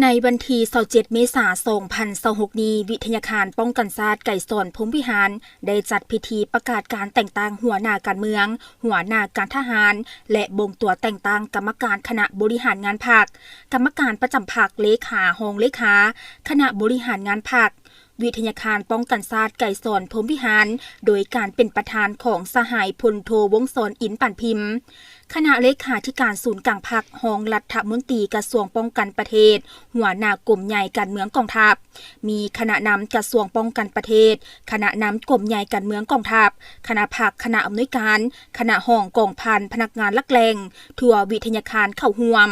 ໃນວັນທີຊາວເຈັດ ເມສາ ສອງພັນຊາວຫົກນີ້, ວິທະຍາຄານປ້ອງກັນຊາດໄກສອນ ພົມວິຫານ ໄດ້ຈັດພິທີປະກາດການແຕ່ງຕັ້ງຫົວໜ້າການເມືອງ, ຫົວໜ້າການທະຫານ ແລະ ບົ່ງຕົວແຕ່ງຕັ້ງກຳມະການຄະນະບໍລິຫານງານພັກ, ກຳມະການປະຈຳພັກ, ເລຂາ, ຮອງເລຂາຄະນະບໍລິຫານງານພັກ. ວິທະຍາຄານປ້ອງກັນຊາດໄກສອນ ພົມວິຫານ ໂດຍການເປັນປະທານຂອງສະຫາຍ ພົນໂທ ວົງສອນ ອິນປານພິມ, ຄະນະເລຂາທິການສູນກາງພັກ, ຮອງລັດຖະມົນຕີກະຊວງປ້ອງກັນປະເທດ, ຫົວໜ້າກົມໃຫຍ່ການເມືອງກອງທັບ, ມີຄະນະນຳກະຊວງປ້ອງກັນປະເທດ, ຄະນະນຳກົມໃຫຍ່ການເມືອງກອງທັບ, ຄະນະພັກ, ຄະນະອຳນວຍການ, ຄະນະຫ້ອງກອງພັນ, ພະນັກງານຫຼັກແຫຼ່ງທົ່ວວິທະຍາຄານເຂົ້າຮ່ວມ.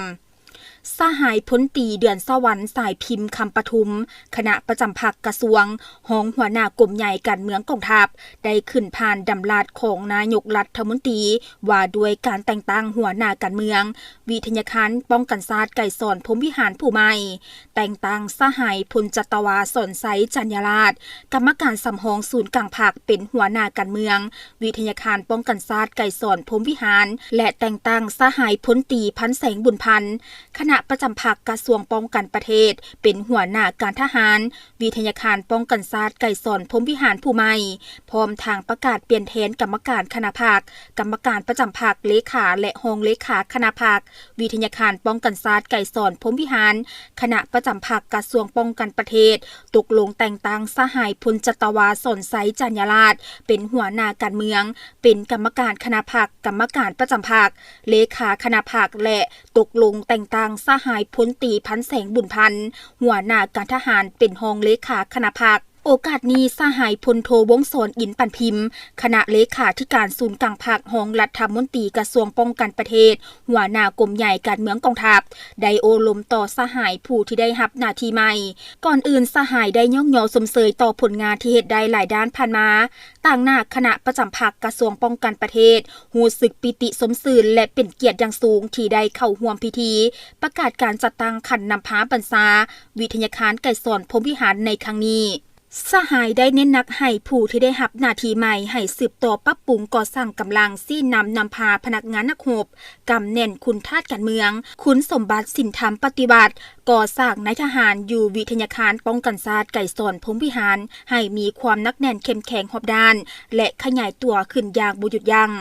ສະຫາຍ ພົນຕີ ເດືອນສະຫວັນ ສາຍພິມ ຄຳປະທຸມ, ຄະນະປະຈຳພັກກະຊວງ, ຮອງຫົວໜ້າກົມໃຫຍ່ການເມືອງກອງທັບ ໄດ້ຂຶ້ນຜ່ານດຳລັດຂອງນາຍົກລັດຖະມົນຕີ ວ່າດ້ວຍການແຕ່ງຕັ້ງຫົວໜ້າການເມືອງ, ວິທະຍາຄານປ້ອງກັນຊາດໄກສອນ ພົມວິຫານ ຜູ້ໃໝ່, ແຕ່ງຕັ້ງສະຫາຍ ພົນຈັດຕະວາ ສອນໄຊ ຈັນຍາລາດ ກຳມະການສຳຮອງສູນກາງພັກ ເປັນຫົວໜ້າການເມືອງ, ວິທະຍາຄານປ້ອງກັນຊາດໄກສອນ ພົມວິຫານ ແລະ ແຕ່ງຕັ້ງສະຫາຍ ພົນຕີ ພັນແສງ ບຸນພັນ ຄະນະປະຈຳພັກກະຊວງປ້ອງກັນປະເທດ ເປັນຫົວໜ້າການທະຫານ, ວິທະຍາຄານປ້ອງກັນຊາດໄກສອນ ພົມວິຫານ ຜູ້ໃໝ່, ພ້ອມທັງປະກາດປ່ຽນແທນກຳມະການຄະນະພັກ, ກຳມະການປະຈຳພັກ, ເລຂາ ແລະ ຮອງເລຂາຄະນະພັກ, ວິທະຍາຄານປ້ອງກັນຊາດໄກສອນ ພົມວິຫານ, ຄະນະປະຈຳພັກກະຊວງປ້ອງກັນປະເທດ ຕົກລົງແຕ່ງຕັ້ງສະຫາຍ ພົນຈັດຕະວາ ສອນໄຊ ຈັນຍາລາດ ເປັນຫົວໜ້າການເມືອງ, ເປັນກຳມະການຄະນະພັກ, ກຳມະການປະຈຳພັກ, ເລຂາຄະນະພັກ ແລະ ຕົກລົງແຕ່ງຕັ້ງສະຫາຍ ພົນຕີ ພັນແສງ ບຸນພັນ ຫົວໜ້າການທະຫານ ເປັນຮອງເລຂາຄະນະພັກ. ໂອກາດນີ້, ສະຫາຍ ພົນໂທ ວົງສອນ ອິນປານພິມ ຄະນະເລຂາທິການສູນກາງພັກ, ຮອງລັດຖະມົນຕີກະຊວງປ້ອງກັນປະເທດ, ຫົວໜ້າກົມໃຫຍ່ການເມືອງກອງທັບ ໄດ້ໂອ້ລົມຕໍ່ສະຫາຍຜູ້ທີ່ໄດ້ຮັບໜ້າທີ່ໃໝ່. ກ່ອນອື່ນ, ສະຫາຍໄດ້ຍ້ອງຍໍຊົມເຊີຍຕໍ່ຜົນງານທີ່ເຮັດໄດ້ຫຼາຍດ້ານຜ່ານມາ. ຕາງໜ້າຄະນະປະຈຳພັກກະຊວງປ້ອງກັນປະເທດ ຮູ້ສຶກປີຕິຊົມຊື່ນ ແລະ ເປັນກຽດຢ່າງສູງທີ່ໄດ້ເຂົ້າຮ່ວມພິທີປະກາດການຈັດຕັ້ງຂັນນຳພາບັນຊາ ວິທະຍາຄານໄກສອນ ພົມວິຫານ ໃນຄັ້ງນີ້. ສະຫາຍໄດ້ເນັ້ນໜັກໃຫ້ຜູ້ທີ່ໄດ້ຮັບໜ້າທີ່ໃໝ່ໃຫ້ສືບຕໍ່ປັບປຸງກໍ່ສ້າງກຳລັງຊີ້ນຳນຳພາພະນັກງານນັກຮົບ, ກຳແໜ້ນຄຸນທາດການເມືອງ, ຄຸນສົມບັດສິນທຳປະຕິວັດ, ກໍ່ສ້າງນາຍທະຫານຢູ່ວິທະຍາຄານປ້ອງກັນຊາດໄກສອນ ພົມວິຫານ ໃຫ້ມີຄວາມໜັກແໜ້ນເຂັ້ມແຂງຮອບດ້ານ ແລະ ຂະຫຍາຍຕົວຂຶ້ນຢ່າງບໍ່ຢຸດຢັ້ງ.